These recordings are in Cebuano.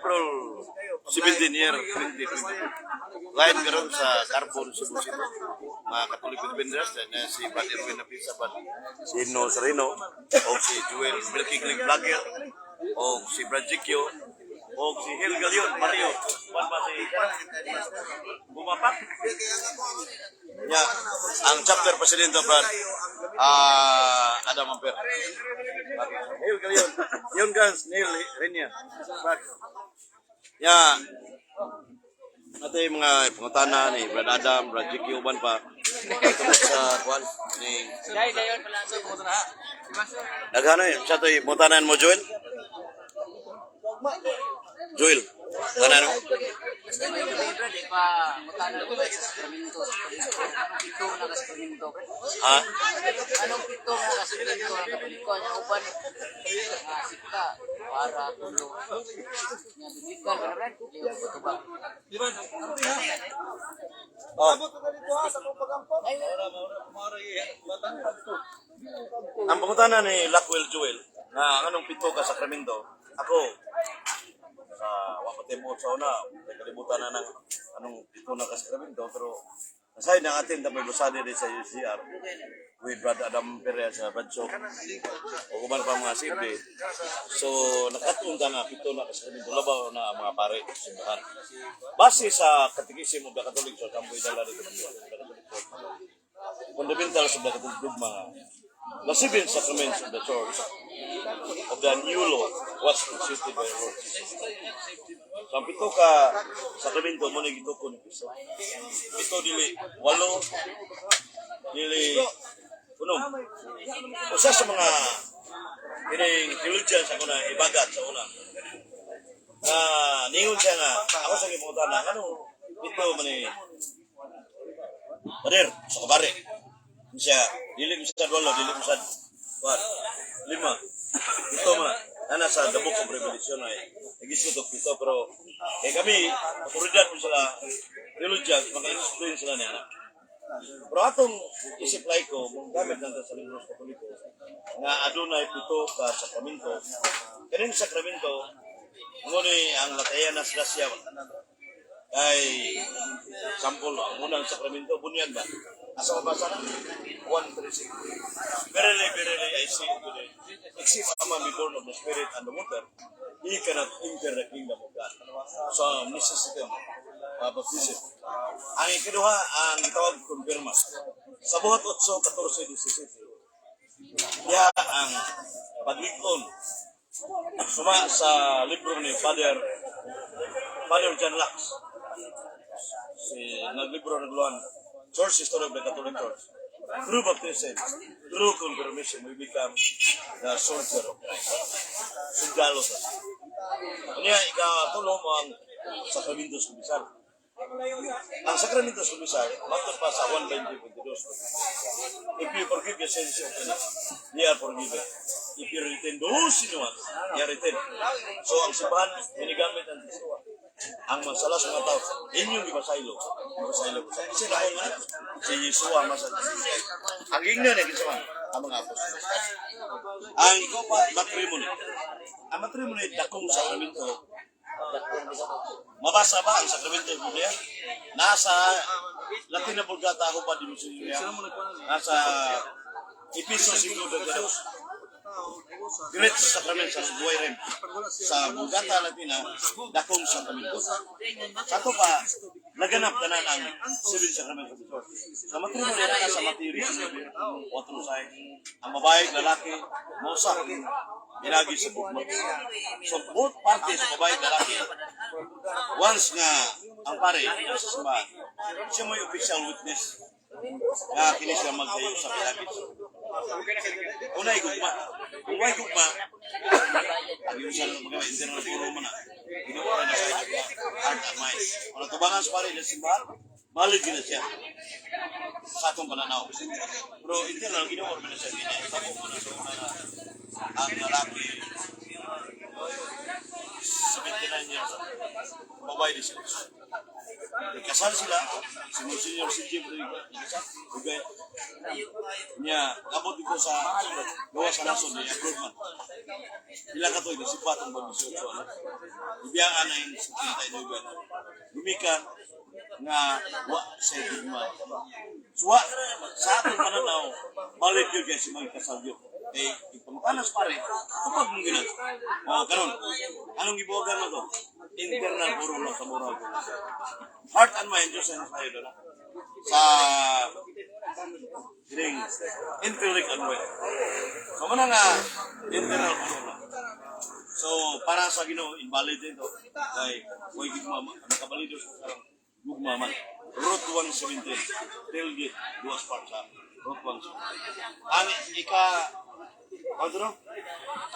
April 17, year 2022. Live karon sa Carbon, Cebu City. Mga Catholic Defenders na si Brad Erwin Napisa, Brad Sino Sereno, o si Joel Milky Click Vlogger, o si Brad Jikyo, o si Hil Galion, Mario, Juan ba si Bumapak? Ya, ang chapter president, Brad Adam Amper. Hil Galion. Yun guys, Neil Renia. Brad. Ya, Ate yung mga pangutana ni Brad Adam, Brad Jiki, uban pa. Tungkol sa kwan ni Daghana yun. Sa to'y pangutanan mo, Joel? Joel, tanan mo? Brad, eh, pa mutana ko sa sakramento. Anong pito na ka sakramento, brad? Ha? Anong pito na ka sakramento ang Katoliko? Ang uban nga sikta para tulo. Nga biblical ba na, brad? Leo tubag. Oh. Ang pangutana ni Lockwell Joel, na ang anong pito ka sakramento, ako, sa wapatemo sa una, kalibutan na ng anong pito na ka sakramento, pero aside ng atin, may lusadi din sa UCR with Brad Adam Perez sa Brad Sok, o uban pa mga CFD. So, nakatun ta nga pito na ka sakramento, labaw na ang mga pare sa simbahan. Base sa Catechism of the Catholic Church, ang dala dito ng Catholic Church, fundamentals of the Catholic Dogma, the seven sacraments of the Church of the new law was instituted by Lord Jesus. So, ang pito ka sakramento mo na gitukon ni Kristo. Pito, dili walo, dili unom. Usa sa mga kining theologians ako na ibagat sa una. Na ningon siya nga ako sa gipangutana ano pito man ni Pader, sa kabare. Siya, dili mo sa walo, dili mo sa what? Lima. Pito man. Ana sa The Book of Revelation ay nagisgot og pito, pero kay kami otoridad mo sila theologians, maka-explain sila niya. Pero atong isip laiko, mong gamit natin sa libros Katoliko, nga adunay pito ka sakramento. Kaning sakramento, nguni ang Latayanas Gracia kay sample, ang unang sakramento, bunyan ba? Asa mabasa na? 136. "Verily, verily, I say unto thee, except a man be born of the Spirit and the water, he cannot enter the kingdom of God." So, necessity of baptism. Ang ikaduha, ang gitawag confirma. Sa Buhat 8, 14, 17. Diya ang paglikon suma sa libro ni Father John Lux. Si naglibro nagluan Church History of the Catholic Church. Through baptism, through confirmation, we become the soldier of Christ. Sundalo sa Unya, ikatulo mo ang Sakramento sa Kumpisal. Ang Sakramento sa Kumpisal, matod pa sa 1.20.22. "If you forgive your sins of any, they are forgiven. If you retain those in ones, they are retained." So, ang simbahan, ginigamit ang Kristo. Ang masala sa mga tao, inyong gipasaylo. Gipasaylo ko sa kasi na nga, si Yeshua ang masala. Ang gingnan niya, kinsa man, ang mga apostol. Ang ikaw pa, matrimony. Ang matrimony, dakong sakramento. Mabasa ba ang sakramento ng Biblia? Nasa Latina Vulgata ako pa di mo siya. Nasa Episo 5:22. Great Sacrament sa Buhay Rem. Sa Vulgata Latina, dakong sakramento. Sa ato pa, naganap tanan ang seven sacrament of the Church. Sa matrimony na sa Mateo 19, 4, ang babae, lalaki, mosa, binagi sa gugma. So both parties, babae, lalaki, once nga ang pare nasa simbahan, siya mo'y official witness nga kini siya maghayo sa pinagi. Unay gugma. Kung way gugma, ang iyong sa mga internal puro man na. Ginawa na sa inyo heart and mind. Kung natubangan sa pare sa simbahan, valid gina siya sa atong pananaw. Pero internal, ginawa man na siya. Ginahitabo mo na sa una na ang lalaki 79 years, babae 18. Ikasal sila, si Monsignor si Jim ikasal, ugay. Niya, abot dito sa gawa sa nasod ni abroad man. Pila ka to, nasibat ang pag 18, ano? Ibiyaan na yung 79. Gumikan nga wa sa gugma. So, wa, sa atong pananaw, balik yun guys, mga kasal yun. Eh, ipamakanas pare, kapag mong ginag. O, karon, anong gibuhagan mo to? Internal puro lang sa moral ko. Heart and mind, Diyos ang tayo doon. Sa kining intellect and will. So, muna nga, internal puro lang. So, para sa Ginoo, invalid din to. Kay, huwag gugma, nakabalido sa sarang gugma man. Root 117, tailgate, duas part sa Route 117. Ang ika, ano to, no?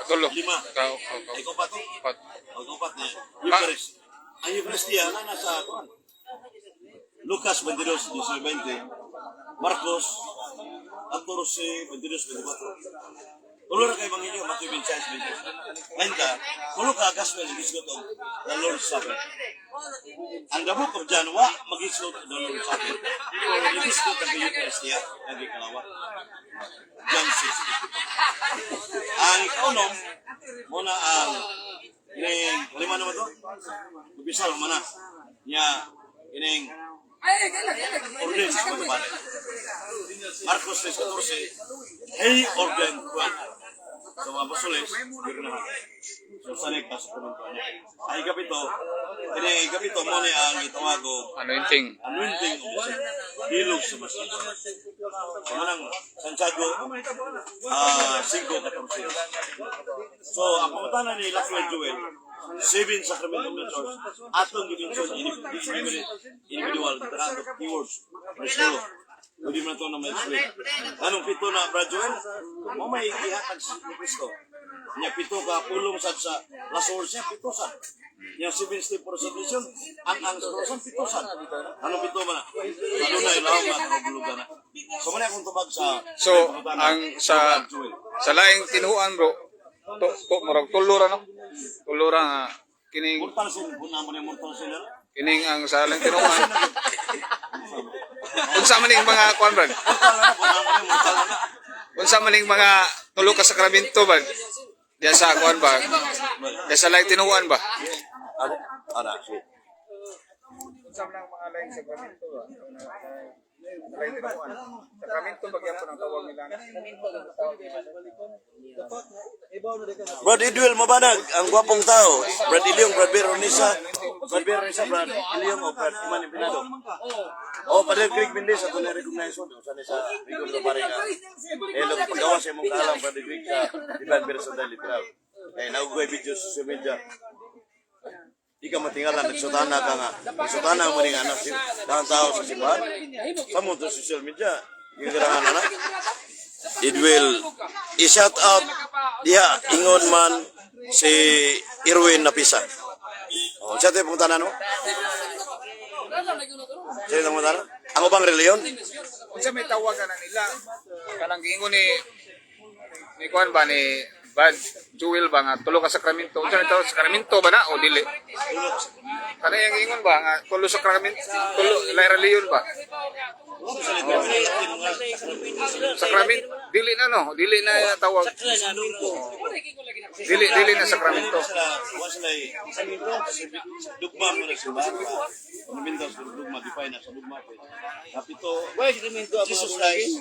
Tulo. Lima. Ikaw, ikaw, ikaw. Ikaw pa to? Pat. Ang upat na Eucharist. Ang Eucharistia na nasa kuan. Lucas 22, 19, Marcos 14, 22, 24. Tulo ra kay Ebanghelyo, Matthew 26, 26. Ngayon tulo ka gospel gisgot og the Lord's Supper. Ang the Book of John wa magisgot og the Lord's Supper. Pero gisgot ang Eucharistia nga gikalawat. John 6. Ang ikaunom, muna ang ining lima naman to. Umpisa man na. Nya ining ordained sa mga bata. Marcos 6:14, he ordained 12. So mga apostoles, yun na. So sanay ka sa komento niya. Ay kapito, ini kapito mo ni ang gitawag og Anointing. Anointing of the sick. Hilog sa masjid. So manang Santiago, 5:14. So, ang pangutana ni Lafayette Joel, seven sacrament of the church, atong gi-mention individual, tarato, keywords, Resolo. Pwede mo na ito na ma-explain. Anong pito na, Brad Joel? Mo may ihatag si Kristo. Nya pito ka pulong sad sa last words niya, pito sad. Nya seven step for salvation, ang sa krusan, pito sad. Anong pito man na? Lalo na ilaw nga, kabulugan na. So, man akong tubag sa So, ang sa Brad Joel. sa laing tinuan, bro. To murag tulo ra, no? Tulo ra nga kining Mortal sin, una mo ni mortal sin na. Kining ang sa laing tinuan. Unsa man ning mga kuan, bro? Mortal na, una mo ni mortal na. Unsa man ning mga tulo ka sakramento ba? Diya sa kuan ba? Diya sa laing tinuan ba? Ano? Ano? Sige. Unsa man ang mga laing sakramento ba? Laing tinuan. Sakramento ba gyapon ang tawag nila? Brad Idwil Mabanag, ang gwapong tao. Brad Ilyong, Brad Veronisa, Brad Veronisa, Brad Ilyong, o Brad Iman Empinado. O, Padre Craig Mendez, ato na recognize mo. Saan sa Rigor na pare nga. Eh, lang paggawa sa imong kaalam, Brad Craig, sa Iban Versa literal. Eh, naugoy video sa social media. Di ka matingala, nagsutana ka nga. Nagsutana mo rin nga, anak, dahang tao sa simbahan. Sa mo to social media, yung garangan na. It will i-shout out diha ingon man si Irwin Napisa. Oh, siya tayo pumunta na, no? Siya tayo pumunta na? Ang ubang reliyon? Unsa may tawagan na nila? Kanang giingon ni kuan ba ni Bad Jewel ba nga tulo ka sakramento? Unsa may tawag sakramento ba na o dili? Kanang iyang giingon ba nga tulo sakramento, tulo lahi reliyon ba? Sakramento dili na, no, dili na tawag. Dili na sakramento. Sila, wa sila dugma mo na simbahan. Fundamental sa dugma, define na sa dugma. Kapito, Jesus Christ,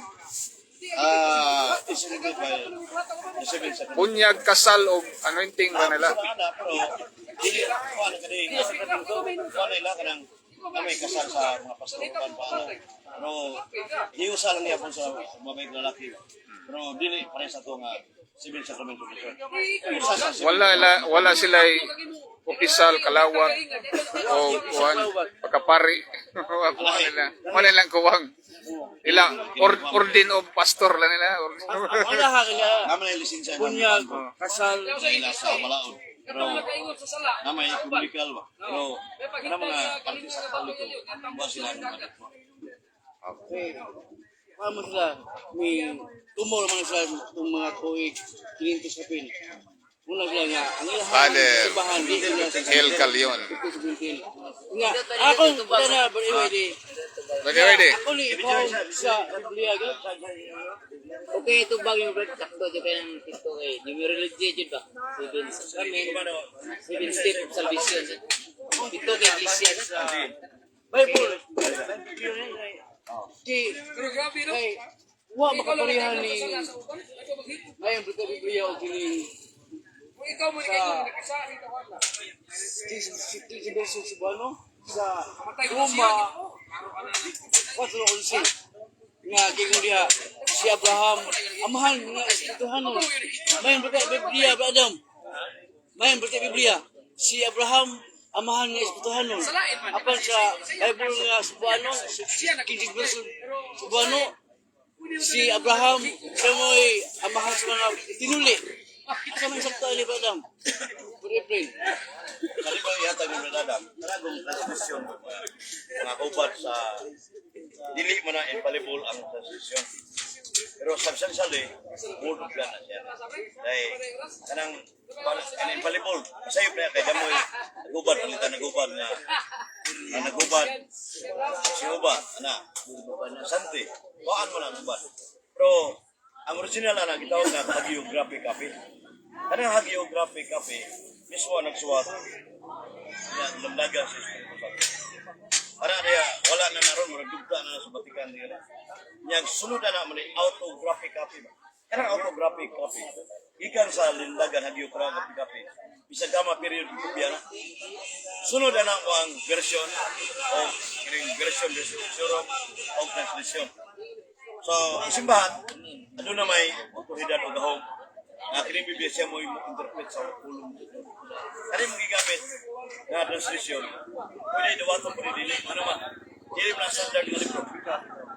is revealed by the seven sacraments. Bunyag, kasal og anointing ba nila? Ana, pero dili kuan ka din. Kuan nila kanang kami kasal sa mga pastor kan paano. Pero hiusa lang niya sa mabait na lalaki. Pero dili pare sa to nga civil sacrament of the church. Usa sa civil. Wala sila opisyal kalawat o kuan pagkapari. Wala nila. Wala nilang kuwang. Ila ordin of pastor lang nila. Wala ka kaya Naman ay lisensya ng bunyag, kasal, nila sa Balaod. Pero namay publical ba. Pero kana mga parte sa Katoliko, wa sila ng mga paano sila, may tumor man sila itong mga tuig, 500 kapin. Una sila nga ang ilang Father simbahan di sila sa El Calion. Nga ako na but anyway di. Ready, ready. Ako ni ikaw sa Biblia ga. Okay, ito bag yung brad, sakto dyan kayo ng pito eh. Numerology dyan ba? Seven sacrament, seven step of salvation. Pito kay Iglesia. Bible. Ki kay wa makaparehan ni ayon sa Biblia o kini sa si verso Cebuano sa Roma 4:11 nga kingon diha si Abraham amahan nga espirituhanon. Mayon ba Biblia ba, Adam? Mayon ba Biblia si Abraham amahan nga espirituhanon, apan sa Bible nga Cebuano sa 15 verso Cebuano, si Abraham siya mo'y amahan sa mga tinuli? Asa man sakto ni Adam? For April. Kani ba ihatag ni Brad Adam? Kanagong transmission mga kauban sa dili man na infallible ang transmission. Pero substantially, word of God na siya. Dahil kanang kanang infallible, masayop na kay damoy nagubad, palitan nagubad nga ang nagubad si Uba, ana, Santi, kuan mo na ang ubad. Pero ang original ana gitawag nga hagiographic copy. Kanang hagiographic copy, mismo ang nagsuwat nga lamdagan sa Espiritu Santo. Para niya, wala na naron, murag dugta na sa Vatican niya. Nya sunod na naman ni autographic copy ba. Kanang autographic copy, gikan sa lindagan hagiographic copy. Bisag gama period kopya na. Sunod na ko ang version o kining version version o translation. So, ang simbahan, aduna may otoridad o gahom nga kining Biblia siya mo interpret sa pulong. Kani mong gigamit nga translation, pwede dawaton, pwede dili, ano man. Dili mo na standard nga libro.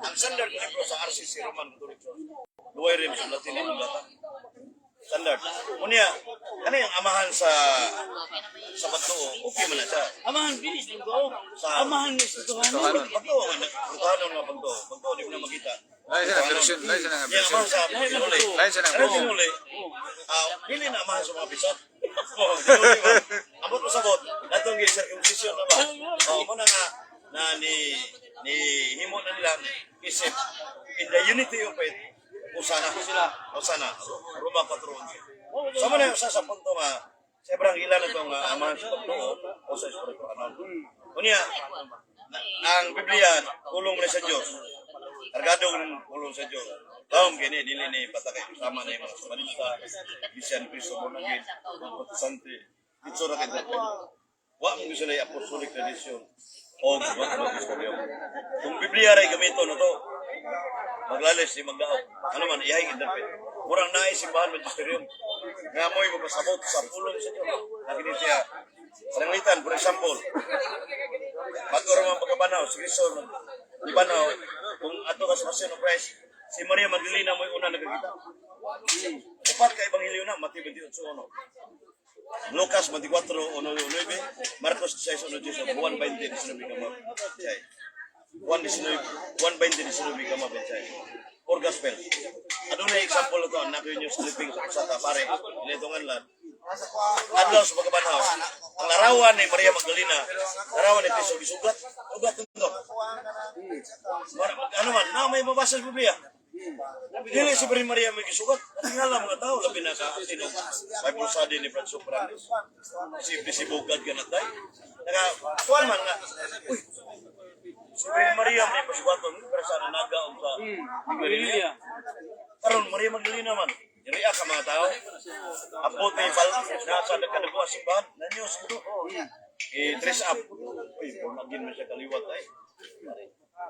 Ang standard nga libro sa RCC, Roman Catholic Church. Duway rin sa Latin ang lata. Standard. Unya, kani ang amahan sa pagtuo, okay man na siya. Amahan bilis ng ko. Amahan ni espirituhanon. Pagtuo nga, pagtuo nga pagtuo. Pagtuo, di mo na makita. Lain siya na version, lain siya na Yang version. amahan sa tinuli. Lain siya na Ano version. tinuli? Ah, dili na amahan sa mga bisot. Oh, tinuli ba? Abot mo sabot. Natong gi circumcision na ba? Oh, mo na nga na ni himo na nila isip in the unity of faith. Usana sila. Usana. Roma 4:11. So mo na usa sa punto nga sobrang ilan na itong amahan sa pagtuo o sa Espiritu Anon. Unya, ang Biblia, pulong man sa Diyos. Kargado ng pulong sa Diyos. Taong gini, dili ni patakay. Sama na yung mga Samarista, Christian, Cristo, born again, Protestante. Ito ra kay dapat. Wa mo sila yung apostolic tradition o magistorya. Kung Biblia ray gamito na to, maglalis di magdaog. Ano man, ihay interpret. Murang naay simbahan magisterium. Nga mo'y mapasabot sa pulong sa Diyos. Nakini siya. Pananglitan, for example, bago ra man pagkabanaw, si Cristo, di ba na, kung ato ka sa Passion of Christ, si Maria Magdalena mo'y una nagkakita. Upat ka ebanghelyo na, Mateo 28:1. Lucas 24:1-9, Marcos 16:1-10, Juan 20:19 kama. Chay. Juan 19, Juan 20:19 kama chay. Four gospel. Aduna example to, anak yun yung sleeping sa usa ka pare, initungan lang. Adlaw sa pagkabanhaw, ang larawan ni Maria Magdalena, larawan ni Cristo, gisugat, ugat ito. Ano man, na may mabasa sa Biblia. Dili si Maria may gisugat. At nga lang mga tao, labi na ka, sino, Bible study ni Francisco Fernandez. Si Bugad ka natay. Naka, tuwan man nga, uy, si Maria may pasugaton, pero sa naga o sa Biblia. Karon Maria Magdalena man, iriya ka mga tao. Abot ni bal nasa nagkadaguan simbahan, na news ito. Eh, dress up. Uy, born again man siya kaliwat ay.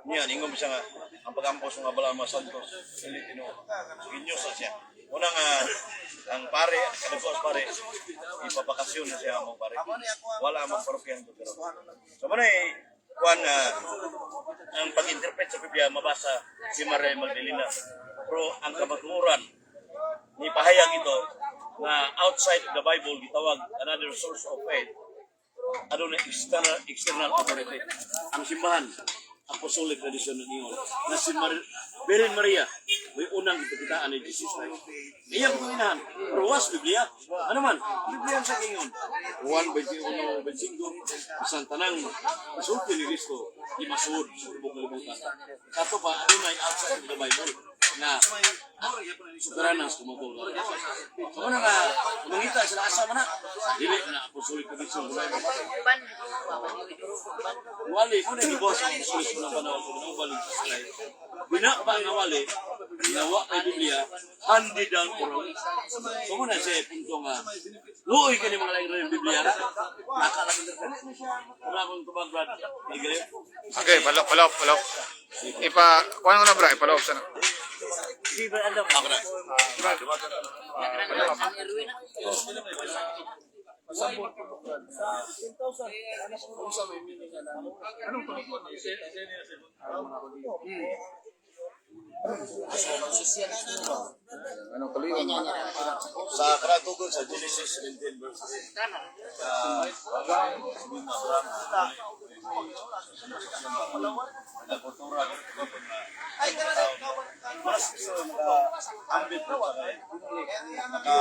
Niya, ningon siya nga, ang pag-ampos mga bala mga santos, dili tinuod. So, ginyos na siya. Una nga, ang pare, kadaguan pare, ipapakasyon na siya among pare. Wala among parokyan to pero. So, muna eh, kuan nga, ang pag-interpret sa Biblia, mabasa si Maria Magdalena. Pero ang kamatuoran, ni pahayag ito na outside of the Bible, gitawag another source of faith, aduna external authority. Ang simbahan. Apostolic tradition ng ingon na si Virgin Maria may unang gipakitaan ni Jesus Christ. Iya ko inahan, pero was Biblia. Ano man, Biblia sa ingon. Juan 21, 25, bisan tanang isulti ni Kristo, di masuod sa tibok kalibutan. Kato pa, adunay outside of the Bible na superanas kumabog. So muna nga, mangita sila asa man na. Dili na apostolic tradition. Uban, Wali, mo na gibuhat sa apostolic ng panahon sa mga balik sa sila. Bina ba nga wali, nawa kay Biblia, handed down oral. So muna siya punto nga, luoy ka ni mga lain rin Biblia ra. Nakala ko wala akong tubag, Brad. Igre. Okay, palop, palop, palop. Ipa, kuha ko na bra, ipalop sana. Ako na. San Erwin. Anong tuloy? Sa Karatugon sa Genesis 17 verse 8. Sa Nagkultura mas ambit po sa kay. Naka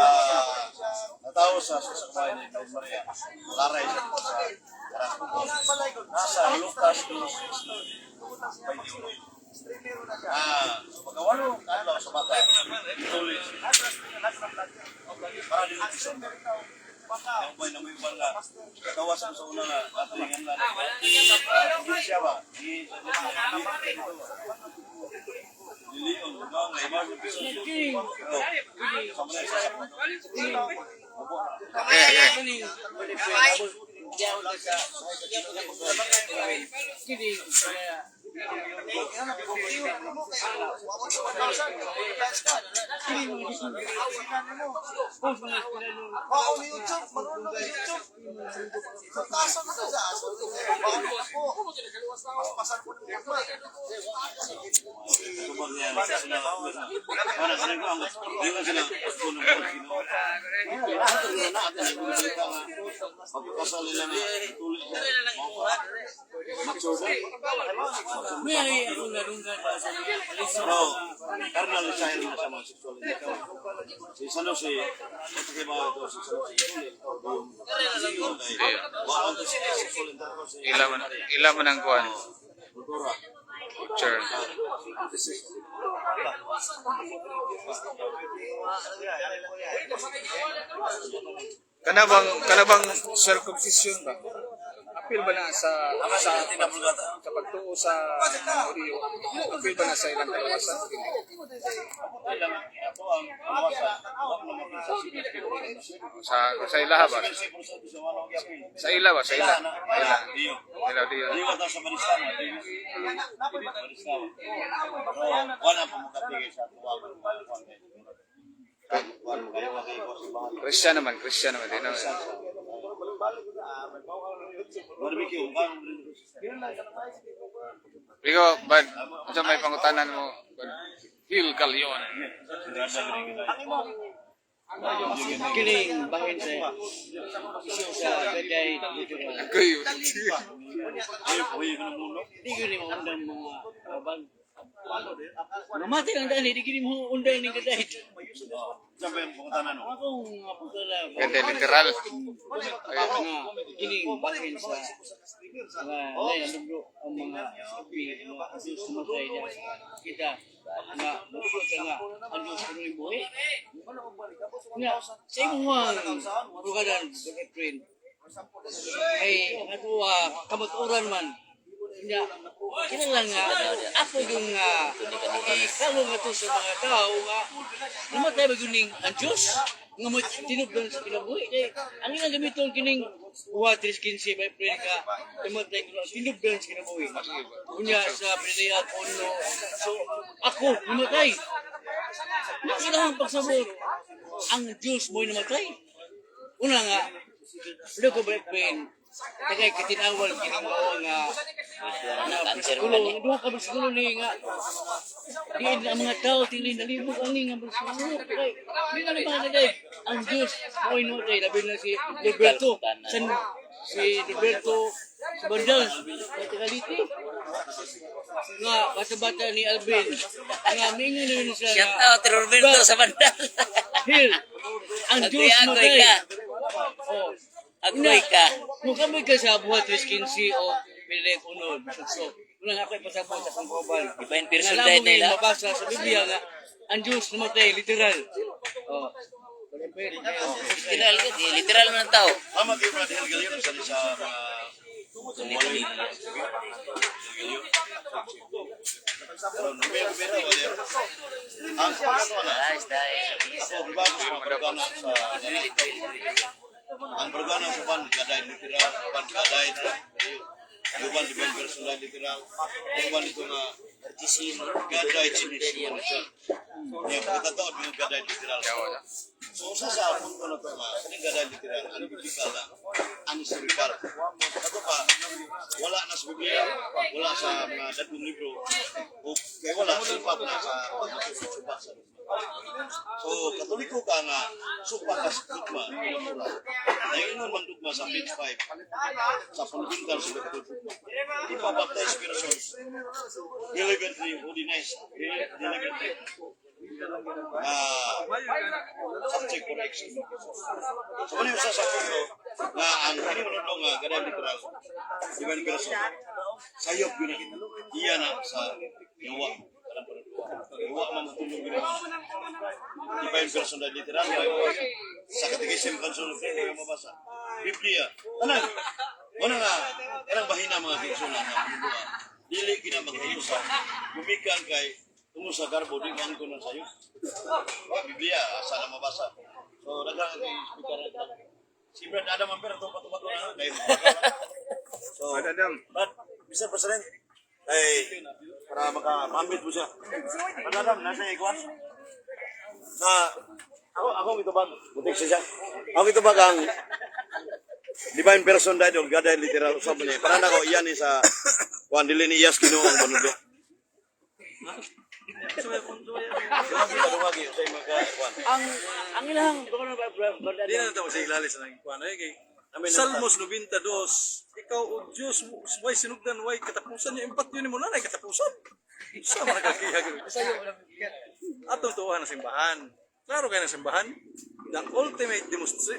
natawo sa sasakay ni Virgin Maria. Laray siya dito sa Karatugon. Nasa Lucas 2:21. Ah, pagkawalo adlaw sa bata. Tuloy siya. Para dili sa ang buhay na may bala. Kawasan sa una nga, atingan lang. Hindi siya ba? Dili, ang nga, iba yung piso. Sa mga isa sa Okay, okay. Kining Mao ni YouTube, marunong ka YouTube. Pagkasan na sa aso. Baon ako. Mas pasan ko ng mga. Tubag niya, sila, para sa ko ang di sila gusto ng Ginoo. Lahat ng na natin ang balita nga pagkasal nila na tuloy siya. Mature na. May akong nalunggan pa sa Pero carnal desire na sa mga sexual encounter. Si San Jose, ito kay mga ito, si San Jose, Wa to si sexual intercourse. Ila man ang kuan. Kultura. Culture. Kana bang circumcision ba? Apil ba na sa sa pagtuo sa mga Hudyo? Apil ba na sa ilang kalawasan? Ilang ato ang kawasan. Wa mo naman sa Sa sa ilaha ba? Sa ila ba? Sa ila. Ila. Iyo. Ila Diyo. Iyo ta sa Maristama. Maristama. Pero wala pa mo katigay sa tuwagan. Kuan mo kayo kay ko sa mga Christian naman din. No? barbecue kan. Rico, bad, unsa may pangutanan mo? Bad, Gil Galion. Kining bahin sa isyo sa gaday literal. Agoy. Ayo puhi ko ng mulo. Di gyud ni maundang mga kabang. Namatay lang dani, di gyud mo undang ni gaday. Sa pa yung pangutanan no? Akong nga pagkala Ganda literal. nga kining bahin sa nga lay nalugdo ang mga sapi nga ang Diyos namatay niya kita nga musuot sa nga ang Diyos punoy buhi. Nga sa imong rugadan Brother Efren, ay ang atuwa kamatuoran man nya kinahanglan nga ako yung nga ikalong nga to sa mga tao nga namatay ba yun ning ang Diyos nga mo tinubdan sa kinabuhi kay ang ilang gamiton kining 3:15, my friend, ka namatay ko ang tinubdan sa kinabuhi unya sa Pilihan ono, so ako namatay na kailangan pagsabot ang Diyos mo'y namatay. Una nga Loko, my friend, tagay katinawal kining mao nga na bersikulo, duha ka bersikulo ni nga diin ang mga tao tili nalibog ang nga bersikulo kay di na mga tagay ang Diyos mo'y namatay, labi na si Roberto San, si Roberto Bandal sa Tagaliti. Nga bata-bata ni Alvin. Nga mingon na siya Shout nga. out Roberto sa bandal. Hill, ang Diyos Agoy-agoy matay. ka. Oh. Agoy ka. Kung kami ka sa buhat 3:15 o Pilip unod. So, unang ako ipasabot sa akong kauban. Divine person Nga dahil namo nila. mabasa sa Biblia nga ang Diyos namatay literal. Oh. Literal ka. Di, literal man ang tao. Tama kayo, Brad Helgalio, sa sa mga Helgalio. Pero numero numero wala. Ang wala. Guys, dahil. Ako, bago sa mga programa sa ang programa sa ban kaday literal, ban kaday Uban divine person literal, uban ito nga God died in his human nature. Niya, pagkatataon yung God died literal. So, usa sa punto na ito nga, kaning God died literal, ang biblical na, ang historical. Ato pa, wala na sa Biblia, wala sa mga dadong libro, o kay wala, supak na sa supak sa So, Katoliko ka nga, supak ka sa dugma, Naingon man dugma sa page 5, sa fundamental sa Katoliko. Ipabaptize persons, deliberately or denies, deliberately. Subject for action. So, ano yung sa punto na ang kini manudlo nga gaday literal, divine person, sayop yun na, iya na sa yawa. Yawa man matulog yun. Divine person na literal, sa Catechism Council of Faith, yung mabasa. Biblia, tanan, wala nga, erang bahina mga kaigsunan nga manudlo. Dili kina maghiusa, gumikan kay tungo sa garbo, di ko na sayo. Biblia, asa na mabasa. So, daghang kay speaker na si Brad Adam Amper, itong patubato na. Kay So, Brad Adam. Brad, Mr. President, ay, para maka-ambit mo siya. Brad Adam, nasa ikuan? Na, ako, ako ito bag, butik siya. Ako ito bag ang divine person died or God died literal usab ni. Para nako iyan ni sa kuan dili ni Iyas Ginoo ang panudlo. Dumagi ba dumagi sa imong ka kuan. Ang ilang baka na ba Brad Di Adam? na tayo sa ilalis na nagkuhan. Ay, kay Amen. Salmos 92, ikaw o Diyos, way sinugdan, way katapusan niya, impat yun mo na, ay katapusan. Sa mga nakakihag. Atong tuwahan ng simbahan. Klaro kayo ng simbahan. The ultimate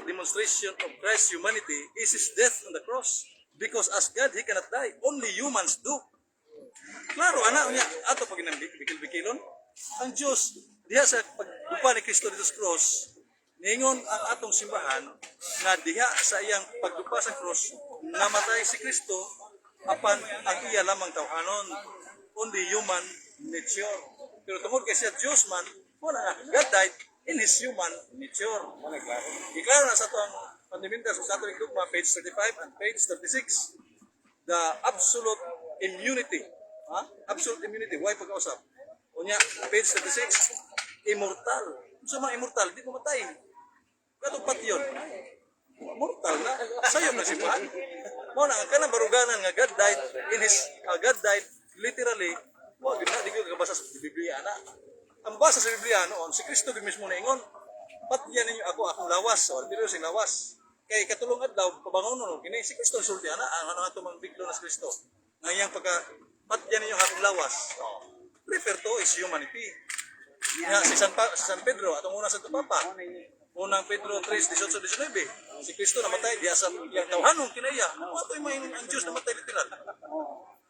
demonstration of Christ's humanity is His death on the cross. Because as God, He cannot die. Only humans do. Klaro, ana niya, ato pag bikil-bikilon. Ang Diyos, diha sa pagdupa ni Kristo dito sa cross, ningon ang atong simbahan nga diha sa iyang pagdupa sa cross, namatay si Kristo apan ang iya lamang tawhanon, only human nature. Pero tungod kay siya Diyos man, wala nga, God died in His human nature. Iklaro na sa atong Fundamentals of Catholic Dogma, page 35 and page 36, the absolute immunity. Ha? Absolute immunity. Why pagkausap? Unya, page 36, immortal. Sa mga immortal, di mamatay. Katong patyon. Mortal na. Sayop na simbahan. Mao na ang kanang baruganan nga God died in his God died literally. Wa gyud na di ko kabasa sa Biblia ana. Ang basa sa Biblia noon si Kristo gyud mismo naingon, "Patyan ninyo ako akong lawas." O dili sing lawas. Kay katulong adlaw pabangonon kini si Kristo ang sulti ana ang ano ato mang biglo na si Kristo. Nga iyang pagka patyan ninyo ang akong lawas. O, refer to is humanity. Nga si si San Pedro atong una Santo Papa. Unang Pedro 3, 18, 19. Si Kristo namatay diya sa iyang tawhanon kinaya. Wa to'y may ang Diyos namatay literal.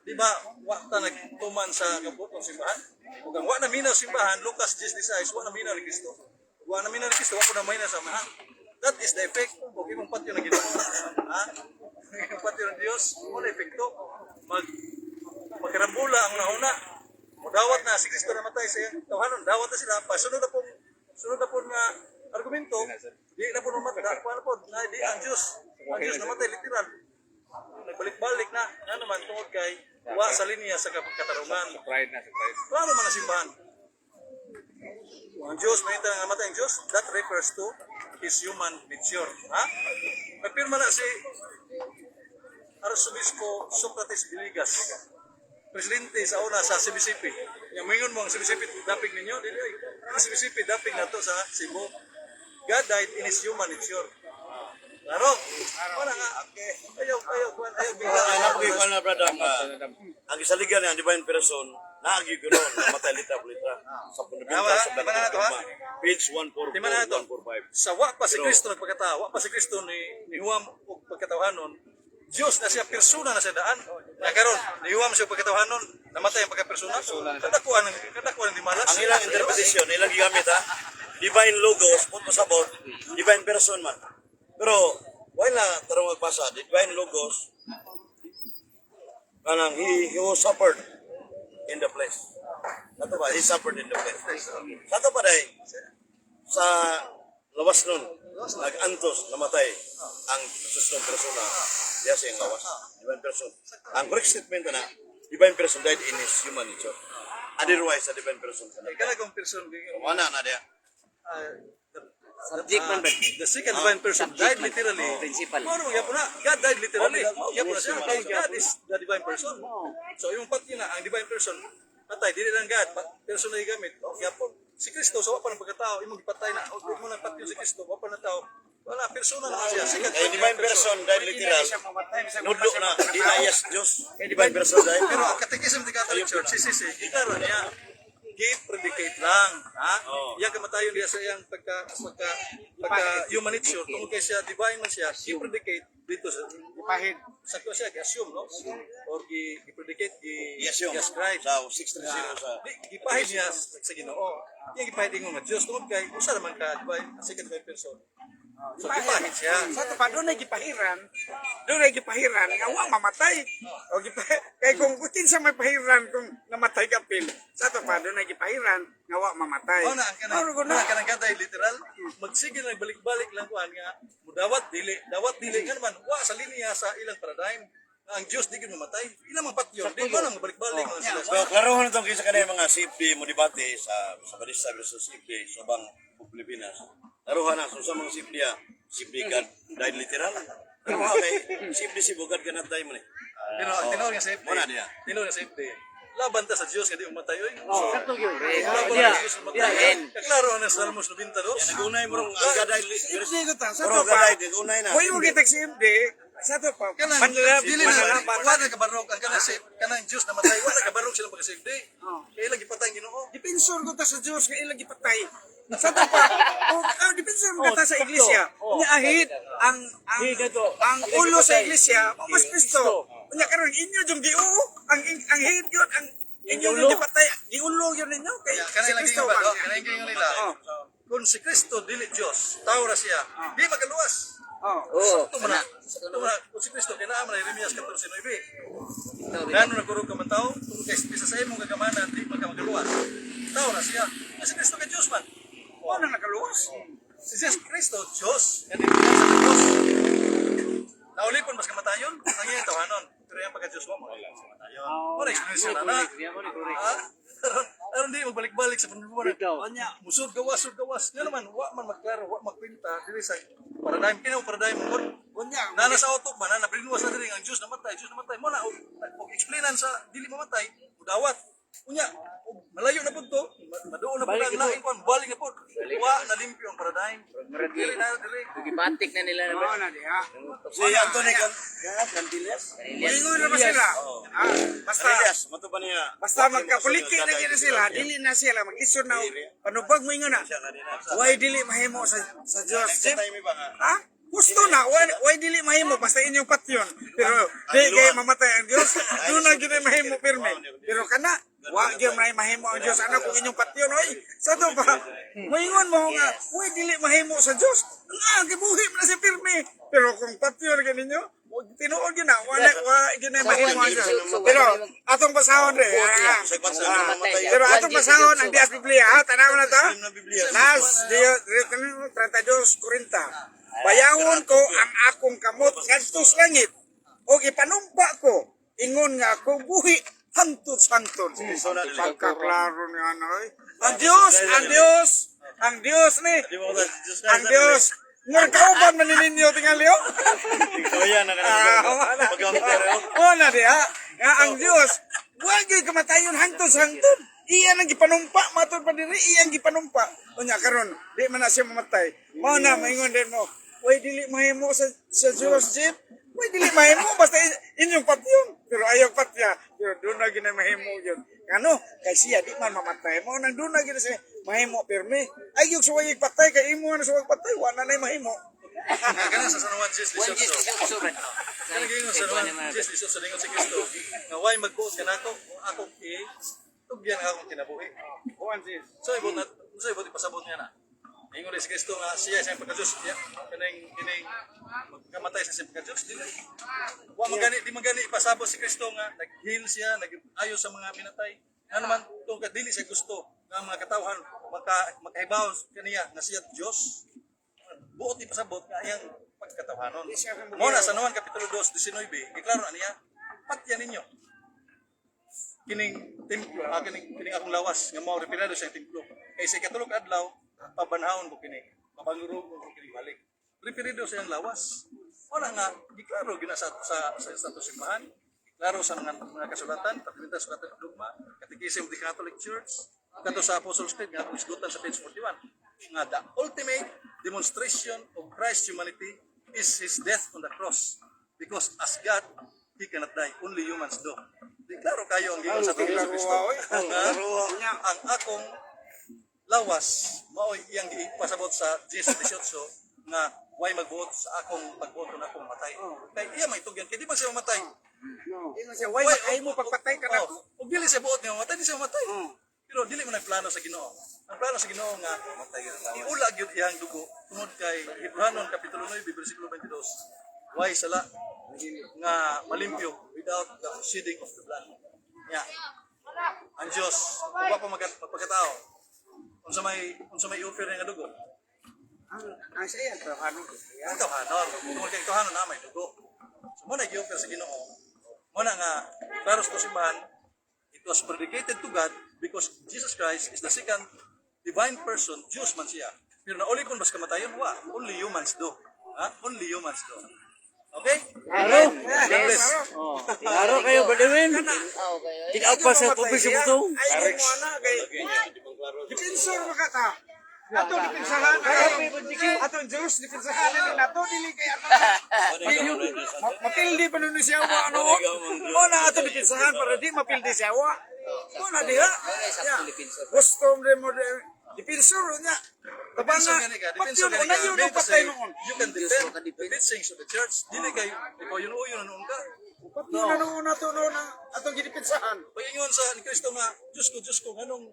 Di ba, wa ta nagtuman sa kabutong simbahan? Ug ang wa na minaw simbahan, Lucas 10:16, wa na minaw ni Kristo. Wa na minaw ni Kristo, wa ko na minaw sa amahan. That is the effect og imong patyo na Ginoo. Ha? Imong patyo ng Dios, mo na epekto. Magkarambula ang nahuna. Mudawat na si Kristo namatay sa iyang tawhanon, dawat na sila pasunod na pong sunod na po nga argumento, di na po mamatay, kuha na po, na di ang Diyos. Ang Diyos namatay literal. Nagbalik-balik na, nga naman tungod kay wa sa linya sa katarungan. Pride na, surprise. Klaro man ang simbahan. Ang Diyos, may nga namatay ang Diyos, that refers to His human nature. Ha? Nagpirma na si Arsobispo Socrates Villegas, presidente sa una sa CBCP. Yang moingon mo ang CBCP dapig ninyo, dili ay. Ang CBCP dapig nato sa Cebu. God died in His human nature. Klaro. Wala nga. Ayaw, ayaw, kuan, ayaw bigla. Ang napagay ko na brother, ang gisaligan niya ang divine person, naagi ko noon, namatay litra po litra. Sa fundamental Tama, sa di ba na to, ha? Page 144, Di ba na to? 145. Sa wa pa si Pero- Kristo nagpagkatao, wa pa si Kristo ni Juan og pagkatawhanon, Diyos na siya persona na siya daan. Na karon ni Juan siya pagkatawhanon, namatay ang pagkapersona. Kadakuan ng dimalas. Ang ilang interpretation, ilang gigamit ha, divine logos, punto sa sabot, divine person man. Pero, wala tarong magbasa, divine logos, kanang he was suffered in the flesh. Ato ba, he suffered in the flesh. Sa ato pa day, sa lawas nun, nag-antos, namatay ang Jesus ng persona, diya sa iyang lawas, divine person. Ang correct statement na, divine person died in his human nature. Otherwise, a divine person ka na. Kaya kung person Wala na diya. Subject man ba? the second divine person Subject died man. literally. Principal. Mao naman gyapon na. God died literally. Gyapon na siya. Kay God is the divine person. So imong patyo na ang divine person patay dili lang God, person na gigamit. Gyapon. Si Kristo sa wa pa ng pagkatao, imong gipatay na o mo nang patyo si Kristo, wa pa na tao. Wala persona na siya. Second Kaya divine person died literal, nudlo na, di na yes Diyos. Divine person died. Pero ang Catechism of the Catholic Church, CCC, giklaro niya, give predicate lang. Ha? Oo. Yang kamatayon diya sa iyang pagka human nature, tungkol kay siya, divine man siya, give predicate dito sa Ipahid. sa ko siya, gi-assume, no? Or gi-predicate, Yes yung gi-ascribe. sa 630 sa Di, gipahid niya sa Ginoo. Iyang gipahid ingon nga Diyos tungod kay usa naman ka divine, second divine person. So gipahid siya. Sa to pa doon ay gipahiran. Doon ay gipahiran nga wa mamatay. O kay kung kinsa may pahiran kung namatay ka pil. Sa to pa doon ay gipahiran nga wa mamatay. Mao na ang kanang Mao mao na ang kanang gaday literal magsige na balik-balik lang kuan nga mudawat dili dawat dili nga naman wa sa linya sa ilang paradigm nga ang Dios di gyud mamatay ilang mga patyon di ba lang mabalik-balik man sila. So, klarohon na itong kaysa kanila mga CFD mo debate sa Barista versus CFD sa Bang Pilipinas. Klarohan na, so sa mga CFD, CFD God died literal. Klarohan kay CFD si God cannot die man eh. Pero ang tinuod nga sa FD, Mao na diya. tinuod nga sa FD, laban ta sa Dios nga di mamatay oy. Oh, sakto gyud. Laban Diya. ta sa Dios nga mamatay. Kaklaro ang Salmos 92. Nagunay mo rong ang God died Hindi ko ta. Sa Pero to God pa. died, nagunay na. Hoy mo kitag si MD. Sa to pa. Kanang Manlalab, dili na manlalaban. wa na kabarog ang kanang sa kanang Dios namatay wa na kabarog silang pagka CFD. Kay ilang gipatay ang Ginoo. Depensor ko ta sa Dios nga ilang gipatay. Sa to pa. O depensor mo ta sa iglesia. Nya ahit ang Di gato. ang Ilang ulo sa gipatay. iglesia mao mas Kristo. Unya karon inyo jung giuo ang hit gyud ang inyo Giulo. yung gipatay giulo yun ninyo kay Kaya si kanang Kristo ingon ba, man. no? Kanang ingon nila. Kung si Kristo dili Dios, tao ra siya. Di makaluwas. Oh. Oo. Sakto man na. Sakto man na. Kung si Kristo kay naa man na Jeremias 14:9. Ito, Gano nagkurog ka man tao, tungod kay bisa sa imong kagamanan di man ka makaluwas. Tao ra siya. Ay, si Kristo kay Dios man. Mo na nakaluwas. Si Jesus Kristo Dios, nga dili sa Dios. Naulipon mas kamatayon, ang iyang tawanon. Pero yung pagka Dios mo, kamatayon. Mo na explanation na na. Ha? Aron di magbalik-balik sa panuluan. Bitaw. Anya, musud gawas, sud gawas. Nga naman, wa man magklaro, wa magpinta dili sa paradigm kini paradigm mo. Unya Nana sa auto man, na brainwash na diri ang Diyos namatay, Diyos namatay. Mo na og explainan sa dili mamatay, mudawat. Unya, og malayo na pud to, maduol na pud Balik ang na laing kwan, balik na pud. Wa na limpyo ang paradigm. Dili na dili. Gibatik na nila na Mao na diha. Si Anthony Cantillas? Ingon na ba sila? Ah, basta Cantillas, mato ba niya? basta magkapuliki na gyud na sila, dili na sila mag-isod na panubag mo ingon na. Why dili mahimo sa Dios? Nagpatay mi ba nga? Ha? Gusto na, why dili mahimo basta inyong patyon. Pero di kay mamatay ang Dios, doon na gyud ay mahimo pirmi. Pero kana wa gyud may mahimo ang Dios ana kung inyong patyon oy. Sa to pa moingon mo nga why dili mahimo sa Dios? Nga gibuhi man na si pirmi. Pero kung patyon gyud ninyo, tinuod gyud na wala wa gyud ay mahimo ang Dios. Pero atong basahon re. Sa bansa na mamatay. Pero atong basahon ang Dias Biblia, ha? Tanaw na to. Las Dio 32:40. Bayawon ko ang akong kamot ngadto sa langit ug ipanumpa ko ingon nga ako buhi hangtod sa hangtod. Pagkaklaro ni ano oy. Ang Dios, ang Dios, ang Dios ni. Ang Dios. Ngarkauban man ni ninyo tingali oh. Kuya na Ah, wala. Pagkamatay. Wala diha. Nga ang Dios, wa gyud kamatayon hangtod sa hangtod. Iya nang gipanumpa matod pa diri, iya ang gipanumpa. Unya karon, di man na siya mamatay. Mao na maingon din mo. Way dili mahimo sa Diyos, Jeep. Way dili mahimo basta inyong patyon. Pero ayaw patya. Pero doon na gina mahimo yun. Ano? Kay siya di man mamatay mo nang doon na gina siya mahimo pirmi. Ay yung suway patay kay imo na suway patay wa na nay mahimo. Kana sa San Juan 10, 1 Gs 18. 18 brad. Kana gingon sa San Juan 10, 18 lingon si Kristo. Nga way magbuot kanako kung akong i tugyan ang akong kinabuhi. So ibot na so ibot ipasabot niya na. Ingon si Kristo nga siya siyang pagka-Diyos, siya kaning kining magkamatay sa siyang pagka-Diyos dili. Wa magani di magani ipasabot si Kristo nga nag-heal siya, nag-ayo sa mga pinatay. Nga naman tungkol dili siya gusto nga ang mga katawhan makahibaw kaniya nga siya Diyos. Buot ipasabot nga iyang pagkatawhanon. Mo na sa Juan kapitulo 2, 19, giklaro na niya, patya ninyo kining templo, kining, kining akong lawas nga mao referado sa templo. Kay sa ikatulog adlaw, pabanhawon ko kini, pabangurogon ko kini balik. Referido sa iyang lawas. Wala nga giklaro gina sa sa simbahan, klaro sa mga kasulatan, pagpinta sa Catholic dogma, Catechism of the Catholic Church, kato sa Apostles' Creed nga atong isgutan sa page 41 nga the ultimate demonstration of Christ's humanity is his death on the cross, because as God he cannot die, only humans do. Di klaro kayo ang giingon sa atong Hesus Kristo nga ang akong lawas mao'y iyang gipasabot sa 10:18 nga way magbuot sa akong pagbuot na akong matay kay iya may tugyan kay di man siya mamatay. Ingon siya, way mahimo pagpatay ka nako. Oh, ug dili siya buot nga mamatay, di siya mamatay. Pero dili man ang plano sa Ginoo. Ang plano sa Ginoo nga iula gyud iyang dugo tungod kay Hebranon kapitulo 9 bersikulo 22. Way sala nga malimpyo without the shedding of the blood. Nya. Ang Dios wa pa magpagkatao. Unsa may i-offer niya nga dugo? Ang siya tawhanon. Ang tawhanon. Tungod kay tawhanon na may dugo. So mo na gi-offer sa Ginoo. Mo na nga klaro sa simbahan, it was predicated to God because Jesus Christ is the second divine person, Diyos man siya. Pero nauli kung bas kamatayon, wa. Only humans do. Ha? Only humans do. Okay? Klaro. God bless. Klaro kayo, Brother Win. Tao kayo. eh. Tinaw pa sa tubig sa butong. Ay, mo ana kay Dipensor maka ka. Ato dipinsahan. Ato Diyos dipinsahan ni nato dili kay ato. Mapildi pa nun siya wa ano. Mo na ato dipinsahan para di mapildi siya wa. Mo na diha. Gusto mo dipinsor niya. Depends Tabanga. on gani ka. Depends on Patyon gani na ka. yun Mean ang to patay say, noon. you can defend the teachings of the church. Dili kay ikaw yun uyon noon ka. Patyon na noon ato noon ang atong gidipinsahan. Pag-ingon sa ni Kristo nga, Diyos ko, Diyos ko, nganong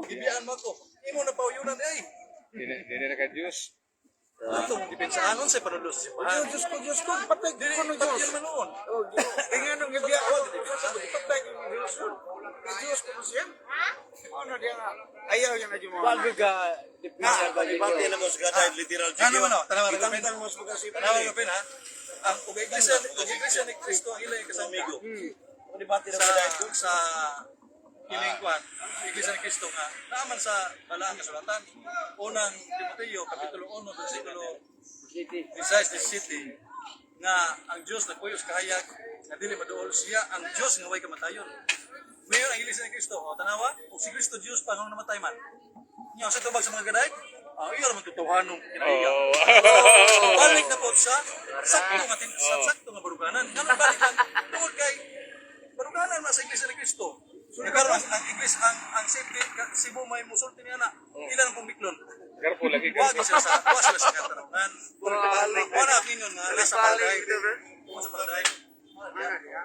gibiyaan mo ako. Imo na pauyunan, eh. Dili na ka Diyos. Atong dipensaan sa panulo sa simbahan. Diyos ko, Diyos ko, patay Dili ko no Diyos. patyon man noon. Kaya nga nung gabi ako, patay ko ng Diyos yun. Kay Diyos ko siya. Ano diya nga? Ayaw yan na Diyos. Bago ka, depensa ba Debate na mo sa kada literal. Ano man, oh, tanawa Kitang rin. mo sa pagkasip. Tanawa rin ha. Ang ug iglesia ni Kristo ang ilay kasamigo. Debate na Sa kada. sa kining kwan, iglesia ni Kristo nga naaman sa balaang kasulatan. Unang Timoteo kapitulo 1 bersikulo 16 17 nga ang Dios nagpuyos kahayag nga dili maduol siya ang Dios nga way kamatayon. Mayon ang iglesia ni Kristo, o tanawa, ug si Kristo Dios pa nga namatay man. Nya sa tubag sa mga gaday, ang iya raman totohanon kinaiya. Balik na po sa sakto nga sa sakto nga baruganan. Nganong balik man tungod kay baruganan man sa iglesia ni Kristo. So karon ang iglesia ang safety Cebu may musulti niya na ilan ang pumiklon. Careful lagi Wa sila sa wa sila sa katarungan. Wa na ingon nga nasa paradise. Tungod sa paradise.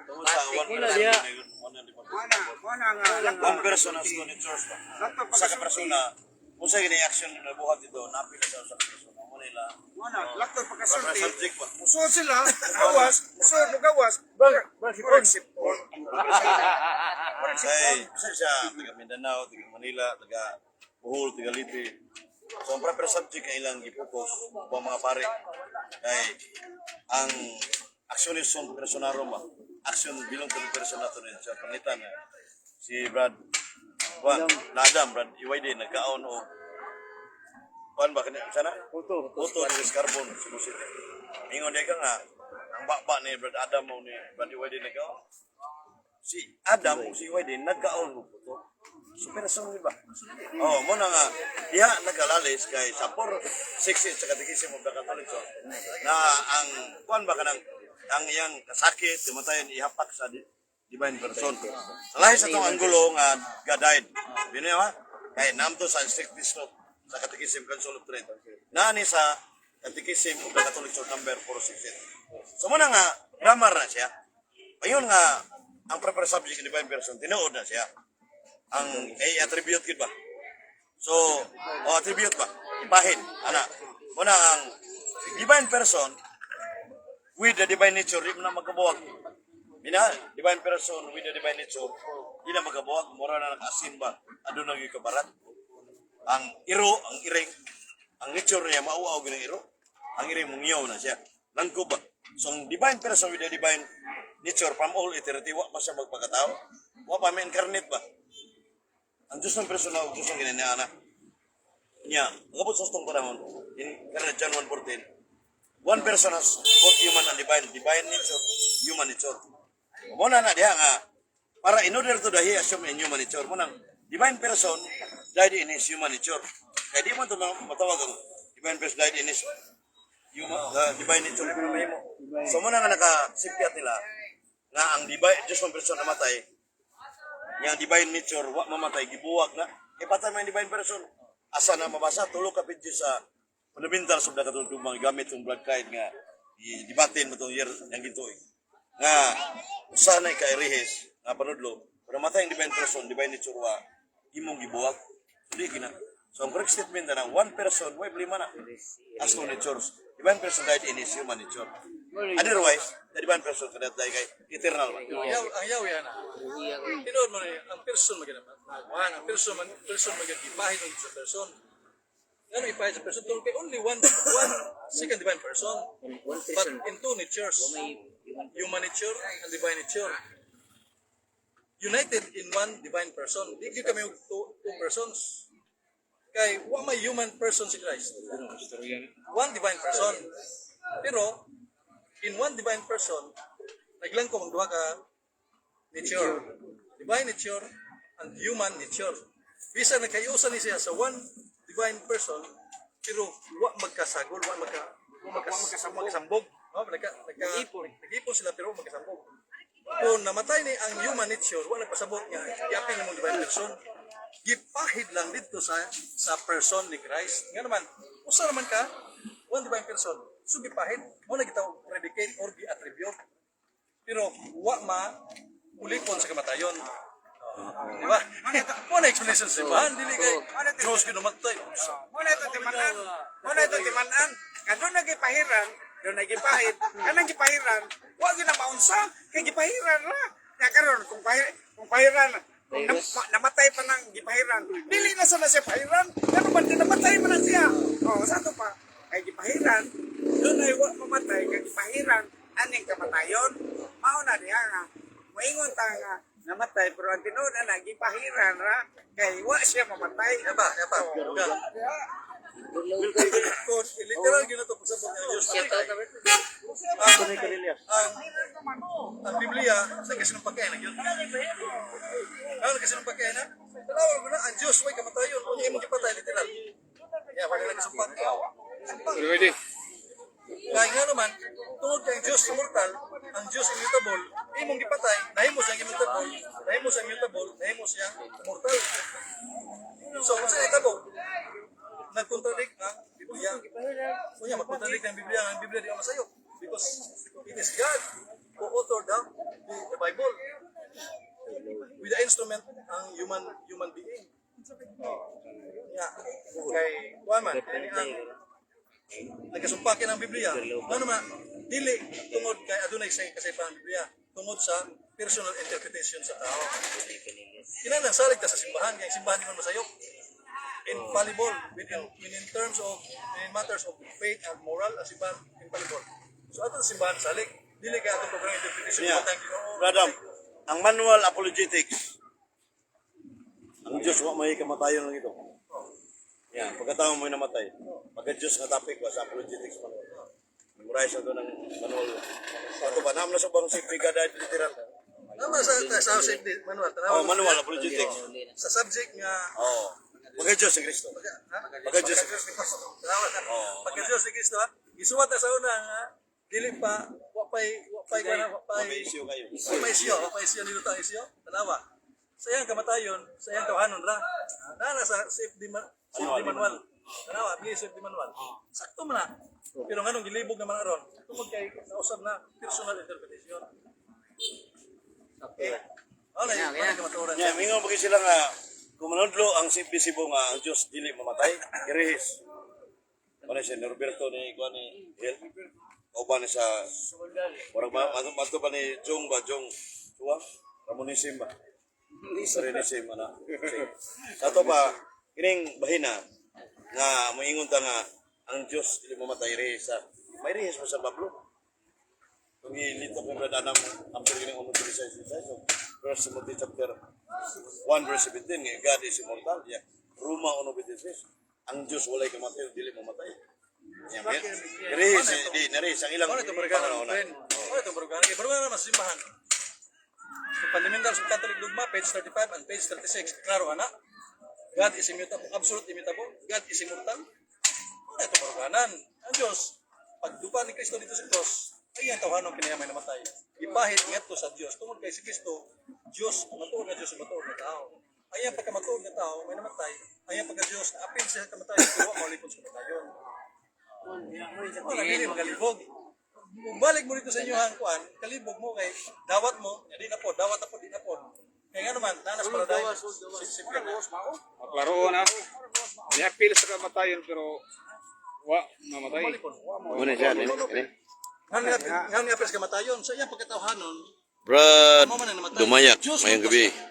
Tungod sa one Wala person. diha. Mana, mana nga. One person as to ni church ba. Sa ka persona, unsa gini action na buhat dito, napila sa usa ka persona. Mo nila. Mana, lakto Proper pagkasulti. subject ba. Musuod sila, gawas, musuod mo gawas. Bang, sipon. Murag sipon. Kay bisa siya taga Mindanao, taga Manila, taga Bohol, taga Leyte. So ang proper subject ang ilang gipokus upang mga pare kay ang aksyonis son personarum ba. Action bilong to the person nato ni sa pangitan na si Brad Juan, Nadam, Brad EYD nagkaon og kuan ba kani sana? Puto. Puto ni Carbon, Cebu City. Ingon di ka nga ang baba ni Brad Adam mo ni Brad EYD nagkaon. Si Adam ug si Iway din nagkaon og puto. So person di ba? Oh, mo na nga diha nagalalis kay sa 468 sa Catechism of the Catholic Church na ang kuan ba kanang ang iyang kasakit kamatayon ihapak sa divine person. Sa lahi sa tong anggulo nga God died. Bino ha? Kay namto sa strict note sa Catechism Council of Trent. Naani sa Catechism of the Catholic Church number 468. So mo na nga grammar na siya. Ayun nga ang proper subject ng divine person tinuod na siya. Ang ay attribute gid ba? So, o attribute ba? Ipahin ana. Mo na ang divine person with the divine nature di mo na magkabuwag. Bina, divine person with the divine nature di na magkabuwag, mura na nakaasin ba? Aduna gyud kabarat. Ang iro, ang iring, ang nature niya mauaw gyud ang iro. Ang iring mungyaw na siya. Langko ba? So ang divine person with the divine nature from all eternity, wa pa siya magpakatao. Wa pa may incarnate ba? Ang Diyos ng persona ug Diyos ng ginaniana. Niya, pagabot sa tong panahon, in kana John 1:14, one person has both human and divine, divine nature, human nature. Mo na na diha nga para in order to die, he assume in human nature. Mo nang divine person died in his human nature. Kaya di man to matawag ang divine person died in his human, divine nature. Di man mahimo. So mo na nga nakasipyat nila nga ang divine Diyos ng person namatay, yang divine nature wa mamatay, gibuwag na kay patay man ang divine person. Asa na mabasa? Tulo ka pages sa Fundamentals of the Catholic Dogma, gamit yung blood kind nga i-debatin mo tong year yang gintuig nga usa na ka erehis nga panudlo, pero matay ang divine person, divine nature wa imong gibuwag. Di gina. So ang correct statement na one person way blima na as two natures. Divine person died in his human nature, otherwise the divine person cannot die kay eternal man. Ang yaw yan ah. Tinuod mo na yun, ang person maganda. One, ang person man, person maganda, ipahid ang sa person. Ano ipahid sa person? Tungkol kay only one second divine person. One But person. in two natures. May human. Human nature and divine nature. United in one divine person. Di gyud kami og two persons. Kay wa may human person si Christ. One divine person. Pero in one divine person, naglangkob ang duha ka nature. Divine nature and human nature. Bisan nagkayusa ni siya sa one divine person, pero wa magkasagol, wa magkasambog. No, nagka, nag-ipon sila pero wa magkasambog. Kung namatay ni ang human nature, wa nagpasabot nga yapin imong divine person. Gipahid lang dito sa person ni Christ. Nga naman, usa naman ka, one divine person. So gipahid, mo na gitaw predicate or gi-attribute. Pero wa ma ulipon sa kamatayon. Di ba? Mo na explanation sa simbahan, dili kay Diyos ginamatay. Mo na ito timanan. Mo na ito timanan. Nga doon nagipahiran, doon nagipahid. Kanang gipahiran, wa gyud na maunsa kay gipahiran ra. Nga karon kung pahiran kung namatay pa nang gipahiran, dili na sa na siya pahiran. Pero man namatay man na siya. Oh, sa to pa kay gipahiran, doon ay wa mamatay kay gipahiran aning kamatayon. Mao na diha nga moingon ta nga namatay pero ang tinuod na gipahiran ra kay wa siya mamatay. Yaba, yaba. Kung literal ginato pasabot ng Diyos. Shout out. Ang Biblia sa kasinupakay na yun. Ano kasinupakay na? Tanawan ko na, ang Diyos way kamatayon. Unya imong gipatay literal. Ya, wala na kasumpak. Sumpak. Ready? Kaya nga naman, tungod kay ang Diyos immortal, ang Diyos immutable, imong gipatay, nahimo siyang immutable, nahimo siyang mutable, nahimo siyang immortal. So, kung sa itabo, nagkontradict ang Biblia. Kunya, magkontradict ang Biblia, ang Biblia di masayo. Because it is God who authored the Bible with the instrument ang human human being. Yeah. Kay kuan man, kini ang nagkasumpakin ang Biblia. Ano man, dili tungod kay adunay say kasaypahan ang Biblia, tungod sa personal interpretation sa tao. Kinahanglan salig ta sa simbahan, kay ang simbahan di man masayop. Infallible within terms of in matters of faith and moral, ang simbahan infallible. So ato sa simbahan salig, dili kay atong problema interpretation Yeah. yeah. Ginoo. Brother, ang manual apologetics, ang Diyos wa may kamatayon lang ito. Yan, pagkatao mo namatay. Pagka Diyos nga topic ba sa apologetics manual. Memorize na ito ng manual. Ato ba, naam na sa bang si Brigada literal. Tama sa safety manual. Tanawa. Oh, manual apologetics. Sa subject nga Oh. Pagka Diyos si Kristo. ha? Pagka Diyos si Kristo. Tanawa na. Pagka Diyos si Kristo ha. Gisuwat na sa una nga dili pa wa pay May issue kayo. wa pay isyo nilo ta isyo. Tanawa. Sa iyang kamatayon, sa iyang tawhanon ra. Nana sa safety manual. Tanawa, bilis safety manual. Sakto man na. Pero nganong gilibog naman aron? Tungod kay nausab na personal interpretation. Okay. Wala, wala kamatuoran. Nya, mingon pa sila nga kung manudlo ang CPC nga ang Diyos dili mamatay, irehis. Ano si Norberto ni kuan ni Hill? O ba ni sa Murag ma mato pa ni Jong ba Jong Chua? Ramonism ba? Serenism ana. Sige. Sa ato pa kining bahina nga moingon ta nga ang Diyos dili mamatay, irehis sa may rehis mo sa Pablo. Kung ilitok mo brad anam after kining 1:16, so First Timothy chapter 1 verse 17 nga God is immortal. Yeah. Roma 1:26, ang Diyos walay kamatay, dili mamatay. Yeah, man. Rehis di nare ang ilang Ano itong bargana, pananaw na. friend? Ano itong bargana? Kay bargana naman sa simbahan. Sa Fundamentals of Catholic Dogma, page 35 and page 36. Klaro, ana? God is immutable, absolute immutable. God is immortal. Ano itong barganan? Ang Diyos, pagdupa ni Kristo dito sa cross, ay ang tawhanong kinayamay namatay. Ipahit ngadto sa Diyos. Tungod kay si Kristo, Diyos, matuod na Diyos, matuod na tao. Ay ang pagkamatuod na tao, may namatay. Ay ang pagka Diyos, na apil siya sa kamatayon, tuwa maulipon sa kamatayon. Wala, dili magalibog. Kung balik mo dito sa inyong kuan, kalibog mo kay dawat mo, di na po, dawat na po, di na po. Kaya nga naman, nanas paradise. Simple na. Klaro na. Niapil sa kamatayon pero wa mamatay. Muna siya, nini, nini. Nga nga apil sa kamatayon, sa iyang pagkatawhanon, Brad amo man ang namatay. Dumayak, Diyos mayang mo gabi. siya.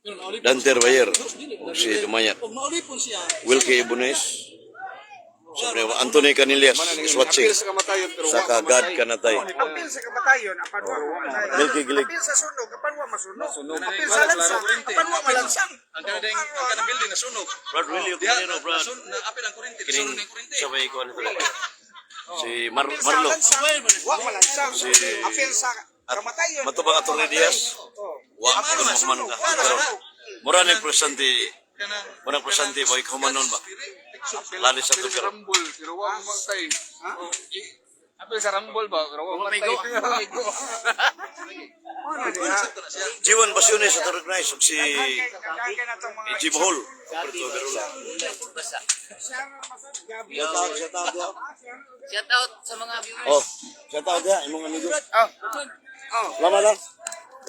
Pero naulipon Danter siya. Bayer, Diyos dili, o si Dumayak. Ug maulipon siya. Wilkie Ibunes, Siyempre, Anthony Canillas is watching. Niapil sa kamatayon pero wa Saka God mamatay. kanatay. Apil sa kamatayon, apan wa mamatay. Milky Gilig. Apil sa sunog, apan wa masunog. Masunog. Apil sa lansang, apan wa malansang. Ang kanang building na sunog. Brad Willie Diha, Ocarino, Brad. na apil ang kurente, nasunog na ang kurente. Sabay ko ano talaga. Si Apil sa Marlo. lansang, wa malansang. Apil sa kamatayon. Matubang Atty. Diaz. Oh. Wa ako mahuman ka. Pero mura ni presidente, mura presidente boy humanon ba? Lali sa Apil sa to pero Rambol pero wa mamatay. Apil sa Rambol ba pero wa mamatay. Ano diha? Jiwan Pasiones sa Torres ug si Daghan kay natong mga Jim Hall. Puerto Berula. Basa. Gabi. Shout out, shout out diha. Shout out sa mga viewers. Oh, shout out diha imong amigo. Oh. Oh, Salamat ah.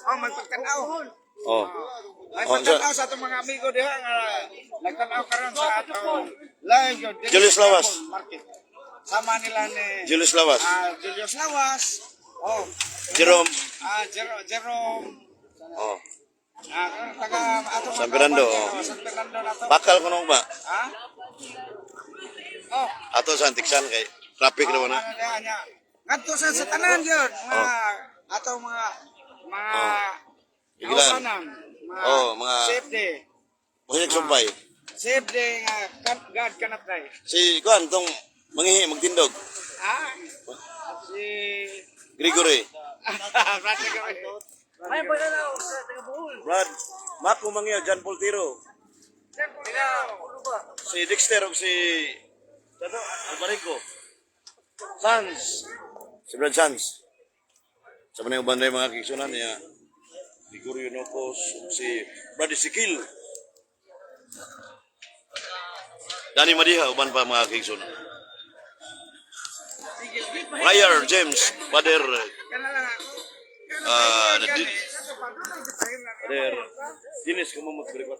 oh magpagtan-aw. Oh. Ay Oh, pagtan-aw sa atong mga amigo diha nga nagtan-aw karon sa atong live yun, diri Julius sa Lawas. Market. Sama nila ni Julius Lawas. Julius Lawas. Oh, Jerome. Jerome. Oh. Taga atong mga San Fernando, kauban oh. niya, San Fernando na to. Bakal kuno ba? Ha? Oh, Ato sa Antiksan kay traffic na ba na? ano diha niya. Ngadto sa tanan yun, mga atong mga Oh. Igilan. kaubanan, mga Oh, mga- safety. Mahilig sumpay. Safety nga God cannot die. Si kuan tong mangihi magtindog. Ah, si Gregory. Brad Gregory. Brad, Mako Mangyo, John Paul Tiro. Si Dexter ug si ano, Alvarico. Sans. Si Brad Sans. Sa mga uban na mga kiksunan niya. Gregorio Nocos, ug si Brad Ezekiel. Danny Madiha, uban pa mga kiksunan. Friar James, Father, Kana lang ako. Father Dennis Kumamot, Greg 4.